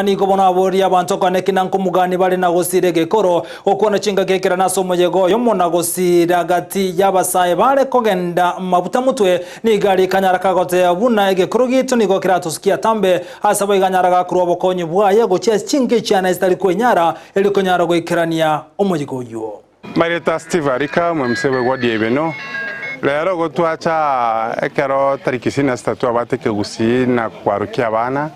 Nigo bono aborie abanto kane ki na nkomogani bare na gosiira egekoro, gokwana chingaki ekerana ase omoyega oyomo na gosiira gati y'abasae bare kogenda mabuta motwe. Nigo aria kanyara kagoteba buna egekoro giaito nigo keratosukie atambe, ase abo iga anyara gakorwa obokonyi bwaye gochia ase chinka echiana chitari kwenyara, erio konyara goikerania omoyega oyio. Marieta Steve Arika, omwemse bwe ward ya Ibeno, Rero igo twacha aa ekero tariki isini na sita twabwate ekegusii na kwarokia abana.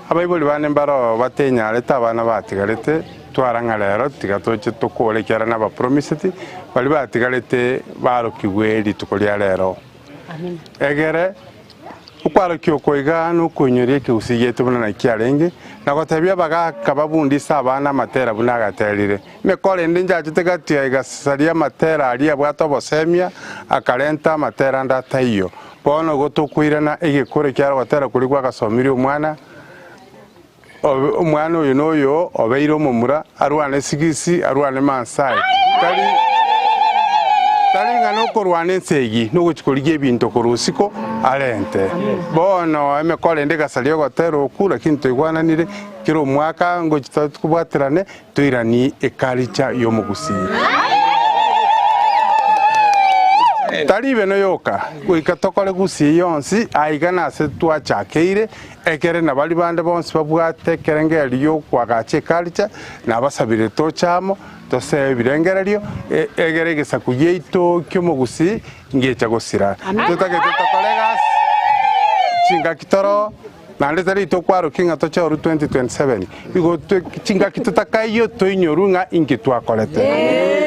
Abaibori bande mbaro batenyarete abana batigarete, twara ng'a rero tiga toche tokore ekiagera nabapromiseti baria batigarete barokigwe rituko ria rero. Egere Okwarokia oko iga nokoinyoria ekegusii giaito buna naki kiarenge, na gotebia abagaaka babundise abana amatera buna agaterire. Emekoro ende njachete gati egasaria amatera aria abwate obosemia, akarenta amatera ande ataiyo. Bono igo tokoirana egekoro ekiagera ogotera koria gwagasomirie omwana, Omwana oyo noyo obeire omomura, arwane sigisi, arwane mansai. Tari tari ng'a nokorwana esegi, nogochia korigia ebinto korwa isiko arente. Bono emekoro ende egasaria ogotera okwo, lakini toigwananire, kera omwaka ngochia tobwaterane Toiranie ekaricha y'omogusii. Tari ibeno yoka, goika tokore gusii yonsi aiga nase twachakeire, ekere na baria bande bonsi babwate ekerengererio gi'okoagacha ekaricha, nabasabire toche amo, tosee ebirengererio, egere egesaku giaito ki'omogusii ngecha gosira. Totagete tokore egasi chingaki toro. Naende tari tokwarokia ng'a toche orwu 2027, igo chingaki totakaiyo toinyorwe ng'a inki twakorete.